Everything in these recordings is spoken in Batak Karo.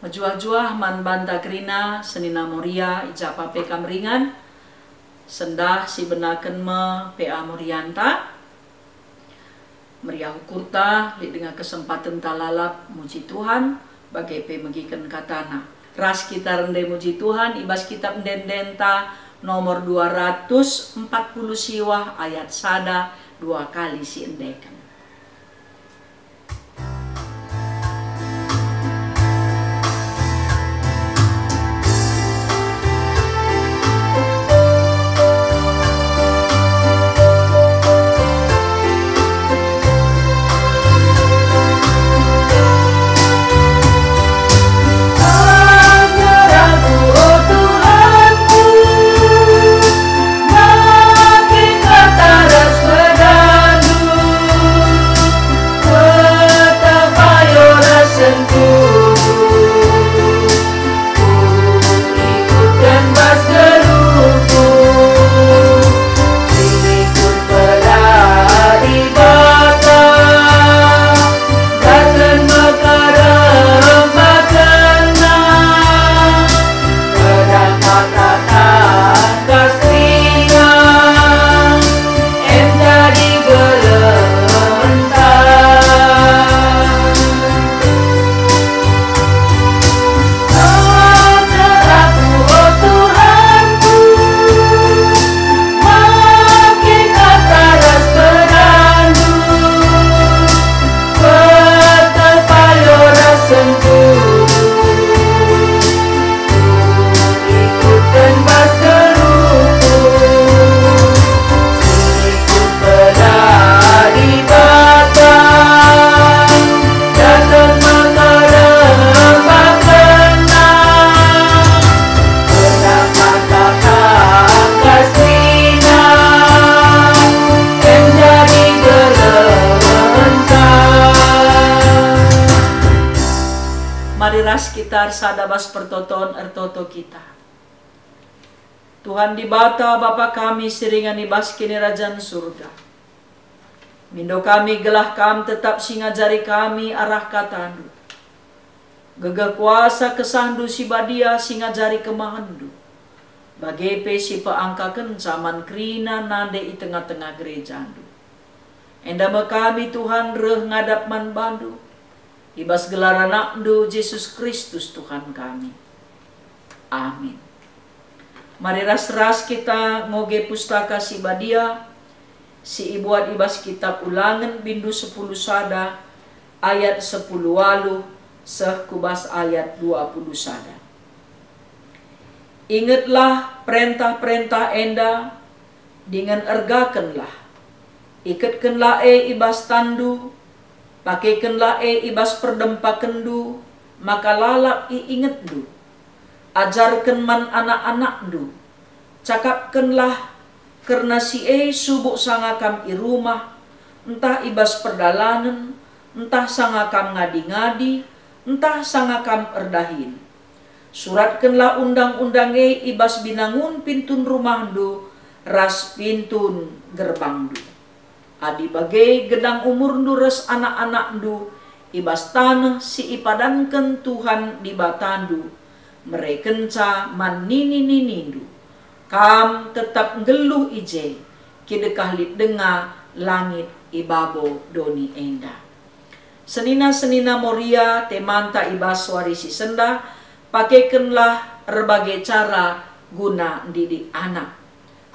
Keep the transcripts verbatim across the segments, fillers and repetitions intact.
Juah-juah man banta kerina senina Moria i ja pe kam ringan, sendah sibenaken me P A Morianta. Meriah ukurta, lit denga kesempatenta lalap muji Tuhan, bage pe megiken kataNa. Ras kita rende muji Tuhan i bas kitab ende-endenta nomor dua ratus empat puluh siwah ayat sada dua kali siendeken. Kata ras pedandu, tetap ayo rasenku, ku ikutken bas geluhku, si ikut peda Dibata, daten mekerem bagenna, pedang mata tangkas kerina, em jadi gelenta. Ajar aku, o Tuhanku, make kata ras pedandu, tetap ayo rasenku. Ikutken bas geluhku, si ikut peda Dibata, daten maka rembak kena, peda mata tangkas kerina, em jadi gelenta. Mari ras kita ersada bas pertoton ertoto kita. Tuhan Dibata, Bapa kami si ringan i bas Kinirajan Surga, mindo kami gelah Kam tetap si ngajari kami arah kataNdu. Gegeh kuasa KesahNdu si Badia si ngajari kemahenNdu, bage pe si peangkakenca man kerina nande i tengah-tengah gerejaNdu. Enda me kami, Tuhan, reh ngadap man baNdu, i bas gelar AnakNdu, Jesus Kristus, Tuhan kami. Amin. Mari ras-ras kita ngoge Pustaka Si Badia, si ibuat i bas Kitab Ulangen bindu sepuluh sada ayat sepuluh waluh seh ku bas ayat dua puluh sada. Ingetlah perentah-perentah enda, dingen ergakenlah. Iketkenlah e i bas tanndu, pakekenlah e i bas perdempakenndu, maka lalap iingetndu. Ajarken man anak-anakndu. Cakapkenlah kerna si e subuk sanga kam i rumah, ntah i bas perdalanen, ntah sanga kam ngadi-ngadi, ntah sanga kam erdahin. Suratkenlah undang-undang e i bas binangun pintun rumahndu ras pintun gerbangndu. Adi bage gedang umurndu ras anak-anakndu i bas taneh si ipadanken Tuhan Dibatandu merekenca man nini-ninindu, kam tetap nggeluh i je, kidekah lit denga langit i babo doni enda. Senina-senina Moria, temanta i bas wari si sendah, pakekenlah erbage cara guna ndidik anak.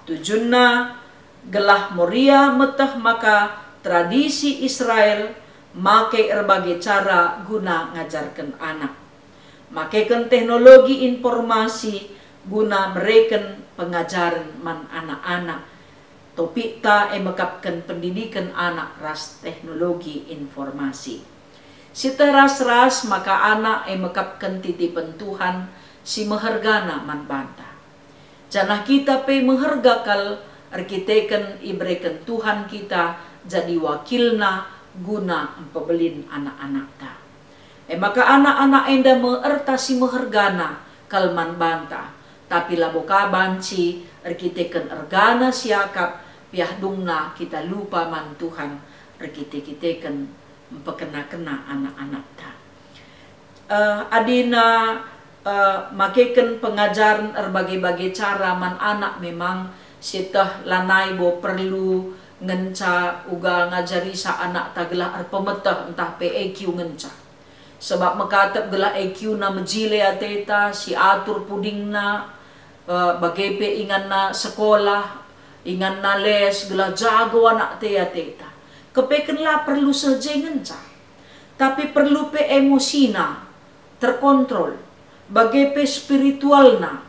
Tujunna gelah Moria meteh maka tradisi Israel make erbage cara guna ngajarken anak. Makeken teknologi informasi guna mereken pengajaren man anak-anak. Topikta e mekapken pendidiken anak ras teknologi informasi. Sieteh ras-ras maka anak e mekapken titipen Tuhan si mehergana man banta. Janah kita pe meherga kal erkiteken ibereken Tuhan kita jadi wakilNa guna mpebelin anak-anakta. E maka anak-anak enda me erta si mehergana kal man banta, tapi labo ka banci erkiteken ergana siakap piah dungna kita lupa man Tuhan erkite-kiteken mpekena-kena anak-anakta. Eh, adina, eh, makeken pengajaren erbage-bage cara man anak memang sieteh lanai bo perlu ngenca uga ngajarisa anakta gelah erpemeteh ntah pe E Q ngenca. Sebab mekatep gelah E Q-na mejile ateta, si atur pudingna, eh, bage pe inganna sekolah, inganna les, gelah jago anakta ateta. Kepeken la perlu seh je ngenca. Tapi perlu pe emosina terkontrol, bage pe spiritualna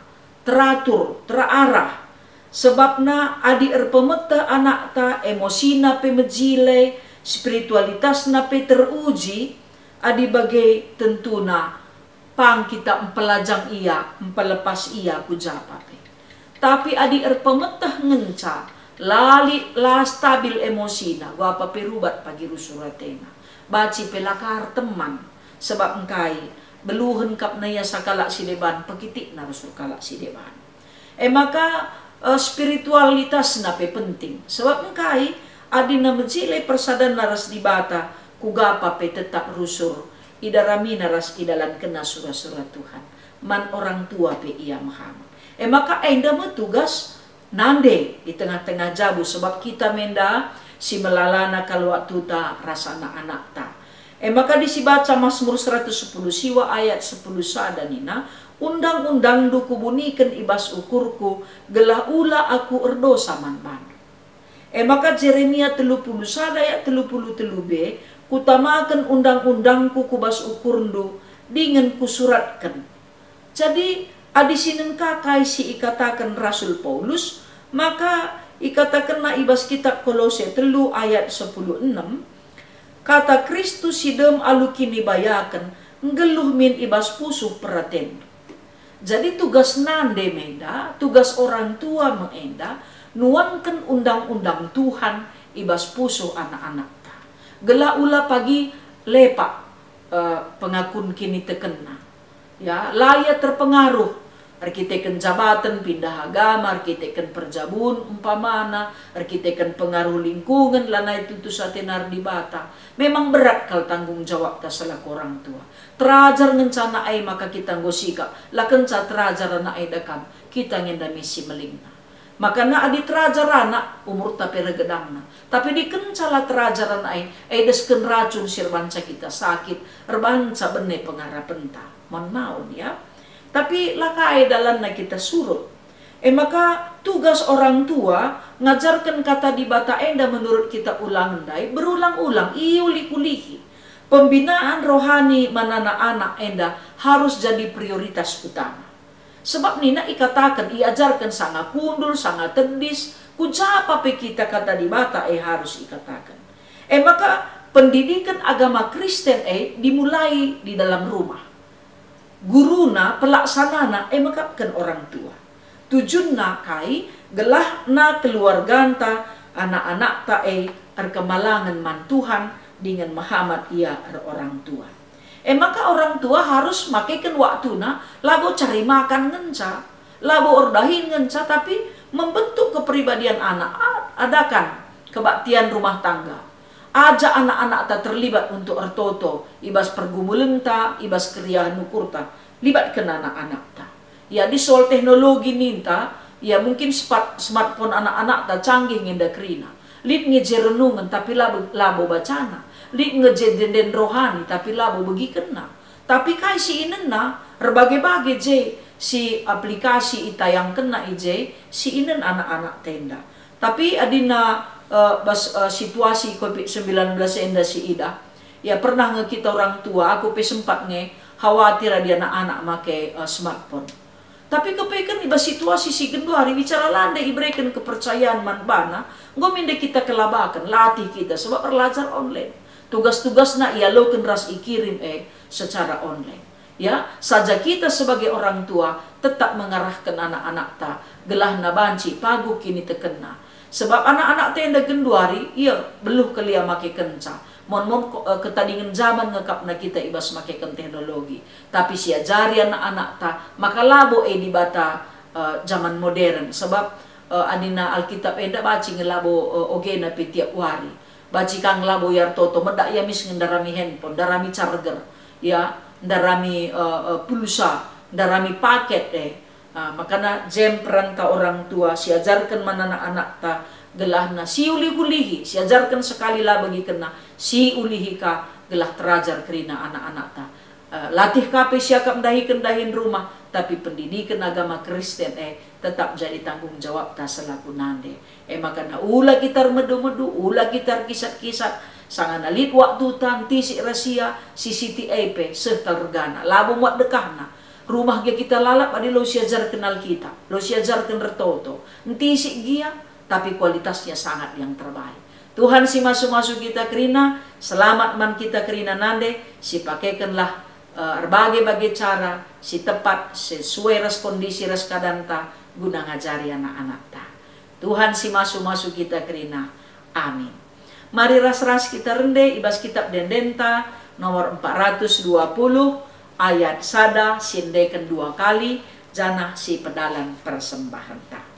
teratur, terarah. Sebabna adi erpemeteh anakta, emosina pe mejile, spiritualitasna pe teruji, adi bage tentuna pang kita mpelajang ia, mpelepas ia ku japa pe. Tapi adi erpemeteh ngenca, la lit, la stabil emosina, uga pe rubat pagi rusur atena. Banci pe la ka erteman, sebab engkai, beluhen kap na ia sekalak si deban, pekitikna rusur kalak si deban. E maka, eh, spiritualitasna pe penting, sebab engkai, adina mejile persadanna ras Dibata, ku japa pe tetap rusur, idaramina ras idalankenna sura-sura Tuhan. Man orang tua pe ia mehamat. E maka enda me tugas nande i tengah-tengah jabu, sebab kita me enda si melalana kal waktuta ras anak-anakta. E maka adi sibaca Masmur seratus sepuluh siwa ayat sepuluh sada nina, "Undang-undangndu kubuniken i bas ukurku, gelah ula aku erdosa man bandu." E maka Jeremia telu puluh sada ayat telu puluh telu b, "Kutamaken undang-undangku ku bas ukurndu, dingen kusuratken." Jadi, adi sinen ka kai si ikataken Rasul Paulus, maka ikatakenna i bas kitab Kolose telu ayat sepuluh enem, "Kata Kristus si dem alu kinibayaken, nggeluh min i bas pusuh peraten." Jadi tugas nande me enda, tugas orang tua me enda, nuanken undang-undang Tuhan i bas pusuh anak-anakta. Gelah ula pagi lepak, eh, pengakun kinitekenna. Ya, la ia terpengaruh erkiteken jabaten, pindah agama, erkiteken perjabun umpamana, erkiteken pengaruh lingkungan, lanai tutus atena ras Dibata. Memang berat kal tanggung jawabta selaku orang tua. Terajar ngenca anak e maka kita enggo sikap, la kenca terajar anak e dekam, kita nge enda me si melingna. Makana adi terajar anak, umurta pe ergedangna. Tapi adi kenca la terajar anak e, e desken racun si erbanca kita sakit, erbanca bene pengarapenta. Maun-maun, ya. Tapi la ka e dalanna kita surut. E maka tugas orang tua ngajarken kata Dibata enda menurut kitab Ulangen ndai berulang-ulang, iulik-ulihi. Pembinaan rohani man anak-anak enda harus jadi prioritas utama. Sebab nina ikataken, iajarken sanga kundul, sanga tedis, ku japa pe kita kata Dibata e harus ikataken. E maka pendidiken agama Kristen e dimulai di dalam rumah. Guruna, pelaksanana e mekapken orang tua. Tujunna kai? Gelahna keluarganta, anak-anakta e erkemalangen man Tuhan dingen mehamat ia erorang tua. E maka orang tua harus makeken waktuna, labo cari makan ngenca, labo erdahin ngenca, tapi membentuk kepribadian anak, a-, adakan kebaktian rumah tangga. Ajak anak-anakta terlibat untuk ertoto i bas pergumulenta, i bas keriahen ukurta, libatken anak-anakta. Ya, adi soal teknologi ninta, ya mungkin spat-, smartphone anak-anakta canggih nge enda kerina. Lit nge je renungen, tapi labo, labo bacana. Lit nge je ende-enden rohani, tapi labo begikenna. Tapi kai si inenna, erbage-bage je si aplikasi itayangkenna i je, si inen anak-anakta enda. Tapi adina, eh, bas, eh, situasi covid sembilan belas enda si idah, ya pernah nge kita orang tua, aku pe sempat nge khawatir adi anak-anak make, eh, smartphone. Tapi kepeken i bas situasi si genduari, bicara la ndai ibereken kepercayaan man bana, enggo me ndai kita kelabaken, latih kita, sebab erlajar online. Tugas-tugasna ialoken ras ikirim e secara online. Ya, saja kita sebagai orang tua tetap mengarahken anak-anakta, gelahna banci paguh kinitekenna. Sebab anak-anakta enda genduari, ia beluh kal ia makekenca. Mon-mon ko-, eh, ketadingen jaman ngekapna kita i bas makeken teknologi. Tapi siajari anak-anakta, maka labo e Dibata, eh, jaman modern. Sebab, eh, adina Alkitab enda banci nge labo, eh, ogena pe tiap wari. Banci ka nge labo ia ertoto, medak ia mis nge ndarami handphone, ndarami charger. Ya, ndarami, eh, eh, pulsa, ndarami paket, eh. Ah, makana jem peranta orang tua, siajarken man anak-anakta gelahna siulih-ulihi, siajarken sekali la begikenna, siulihi ka gelah terajar kerina anak-anakta. Eh, latih ka pe siakap ndahiken dahin rumah, tapi pendidiken agama Kristen, eh, tetap jadi tanggung jawabta selaku nande. E maka ula kita ermedu-medu, ula kita erkisat-kisat, sangana lit waktuta ntisik ras ia, si siti e pe seh kal regana, labo muat dekahna. Rumah gia kita lalap adi labo siajarken Alkitab, labo siajarken ertoto. Ntisik gia, tapi kualitasnya sangat yang terbaik. Tuhan si masu-masu kita kerina, selamat man kita kerina nande, sipakekenlah, eh, erbage-bage cara si tepat sesuai ras kondisi ras keadanta guna ngajari anak-anakta. Tuhan si masu-masu kita kerina. Amin. Mari ras-ras kita rende i bas Kitab Ende-Endenta nomor empat ratus dua puluh ayat sada si endeken dua kali, janah si pedalan persembahenta.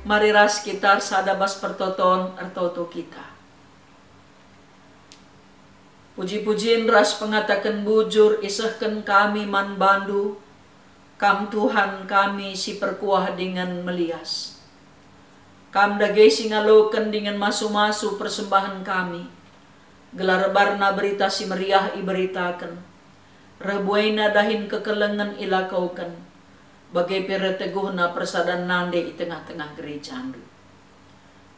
Mari ras kita ersada bas pertoton ertoto kita. Puji-pujin ras pengataken bujur isehken kami man bandu, Kam Tuhan kami si perkuah dingen melias. Kam dage si ngaloken dingen masu-masu persembahen kami, gelah erbarna Berita Si Meriah iberitaken, reh buaina dahin kekelengen ilakoken, bage pe reh teguhna persadan nande i tengah-tengah gerejandu.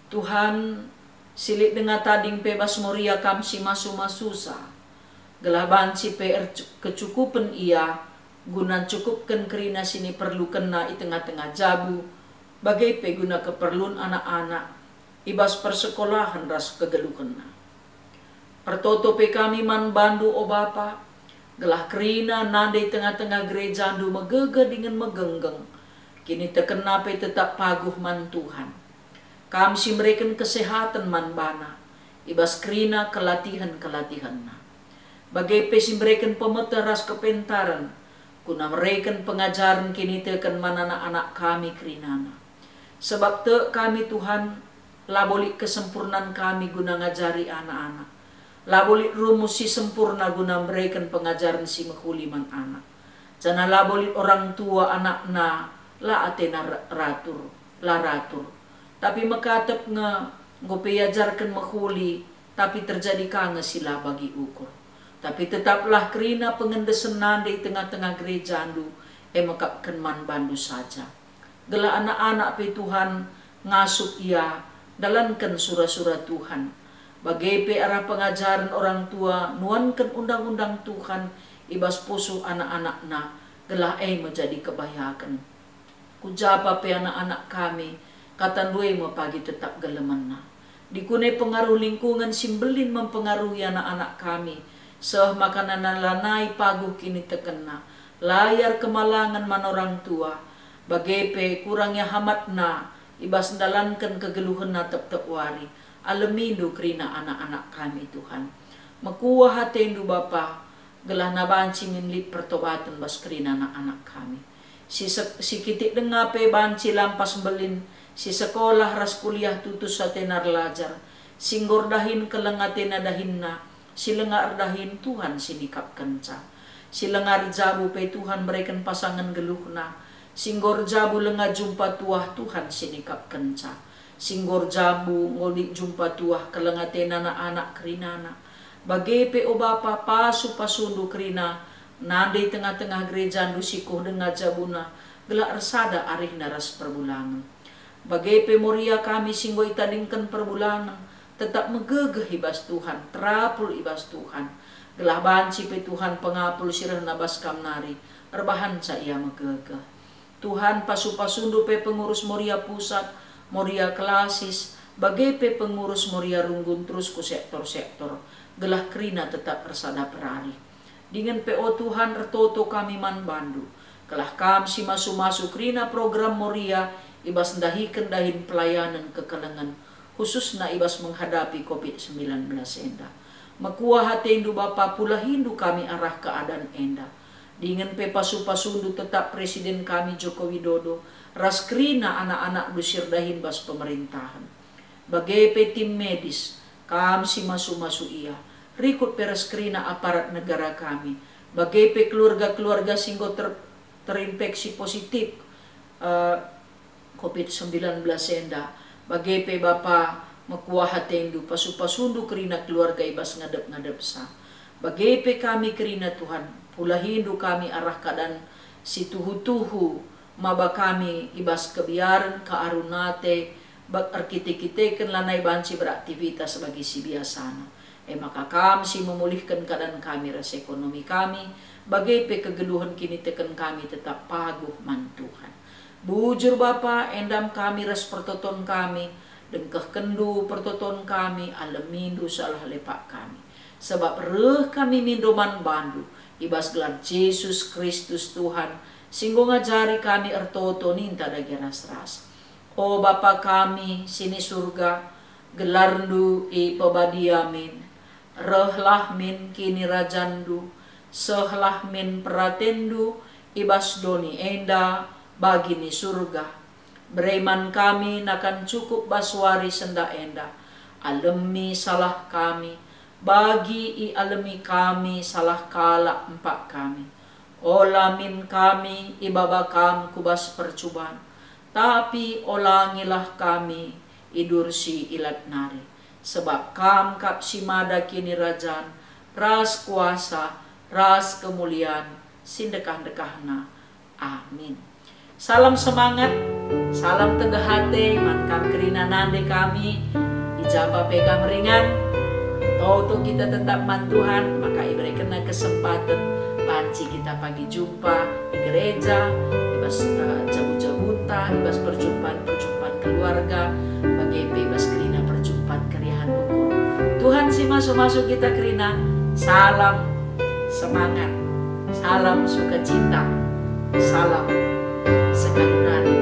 Tuhan, si lit denga tading pe bas Moria Kam si masu-masusa, gelah banci pe ercu-, kecukupen ia guna ncukupken kerina si niperlukenna i tengah-tengah jabu, bage pe guna keperlun anak-anak i bas persekolahen ras kegeluhenna. Ertoto pe kami man bandu, o Bapa, gelah kerina nande i tengah-tengah gerejandu megegeh dingen megenggeng, kinitekenna pe tetap paguh man Tuhan. Kam si mereken kesehaten man bana, i bas kerina kelatihen-kelatihenna. Bage pe si mereken pemeteh ras kepentaren, guna mereken pengajaren kiniteken man anak-anak kami kerinana. Sebab tek kami, Tuhan, labo lit kesempurnan kami guna ngajari anak-anak. Labo lit rumus si sempurna guna mereken pengajaren si mehuli man anak. Janah labo lit orang tua anakna la atena ra-, ratur, la ratur. Tapi mekatep nge, enggo pe iajarken mehuli, tapi terjadi ka nge si la bagi ukur. Tapi tetaplah kerina pengendesen nande i tengah-tengah gerejandu, e mekapken man bandu saja. Gelah anak-anak pe, Tuhan, ngasup ia ndalanken sura-sura Tuhan. Bage pe arah pengajaren orang tua nuanken undang-undang Tuhan i bas pusuh anak-anakna, gelah e me jadi kebayaken. Ku japa pe anak-anak kami, katandu e me pagi tetap gelemenna. Dikune pengaruh lingkungen si mbelin mempengaruhi anak-anak kami, seh maka nana lanai paguh kinitekenna, La iarkemalangen man orang tua, bage pe kurang iahamatna i bas ndalanken kegeluhenna tep-tep wari. Alemindu kerina anak-anak kami, Tuhan. Mekuah atendu, Bapa, gelahna banci min lit pertobaten bas kerina anak-anak kami. Si sek-, si kitik denga pe banci lampas mbelin, si sekolah ras kuliah tutus atena erlajar, si enggo erdahin keleng atena dahinna, si langa erdahin Tuhan si nikapkenca. Si langa erjabu pe Tuhan mereken pasangen geluhna, si enggo erjabu langa jumpa tuah Tuhan si nikapkenca. Si enggo erjabu enggo lit jumpa tuah keleng atena anak-anak kerinana. Bage pe, o Bapa, pasu-pasundu kerina nande i tengah-tengah gerejandu si kuh denga jabuna, gelah ersada arihna ras perbulangen. Bage pe Moria kami si enggo itadingken perbulangen, tetap megegeh i bas Tuhan, terapul i bas Tuhan, gelah banci pe Tuhan pengapul si rehna bas kam nari, erbahanca ia megegeh. Tuhan, pasu-pasundu pe pengurus Moria Pusat, Moria Klasis, bage pe pengurus Moria Runggun terus ku sektor-sektor, gelah kerina tetap ersada perari. Dingen pe, o Tuhan, ertoto kami man bandu, gelah kam si masu-masu kerina program Moria i bas ndahiken dahin pelayanen kekelengen, khususna i bas menghadapi covid sembilan belas enda. Mekuah atendu, Bapa, pulahindu kami arah keadaan enda. Dingen pe pasu-pasundu tetap Presiden kami Joko Widodo ras kerina anak-anakndu si erdahin bas pemerintahen. Bage pe tim medis, kam si masu-masu ia, rikut pe ras kerina aparat negara kami, bage pe keluarga-keluarga si enggo ter-, terinfeksi positif, eh, covid sembilan belas enda. Bage pe Bapa, mekuah atendu, pasu-pasundu kerina keluarga i bas ngadep-ngadepsa. Bage pe kami kerina, Tuhan, pulahindu kami arah keadaan si tuhu-tuhu maba kami i bas kebiaren, kearun ate, bak erkite-kiteken lanai banci beraktivitas bagi si biasana. E maka kam si memulihken keadaan kami ras ekonomi kami, bage pe kegeluhen kiniteken kami tetap paguh man Tuhan. Bujur Bapa, endam kami ras pertoton kami, dengkehkenndu pertoton kami, alemindu salah lepak kami. Sabap reh kami mindo man bandu, i bas gelar Jesus Kristus Tuhan, si enggo ngajari kami ertoto ninta dage ras-ras. O Bapa kami si ni Surga, gelarndu ipebadia min, rehlah min kinirajandu, sehlah min peratenndu i bas doni enda bagi ni Surga. Bere man kami nakan cukup bas wari sendah enda. Alemi salah kami, bagi ialemi kami salah kalak empak kami. Ola min kami ibaba kam ku bas percuban, tapi olangilah kami i bas si ilat nari. Sebab kam kap si mada kinirajan, ras kuasa, ras kemulian, si ndekah-ndekahna. Amin. Salam semangat, salam tegeh ate man kam kerina nande kami, i ja pe kam ringan. Toto kita tetap man Tuhan, maka iberekenNa kesempaten banci kita pagi jumpa i gereja, i bas, eh, jabu-jabunta, i bas perjumpaan-perjumpaan keluarga, bage pe i bas kerina perjumpaan keriahen ukur. Tuhan si masu-masu kita kerina. Salam semangat, salam sukacita, salam sekali nari.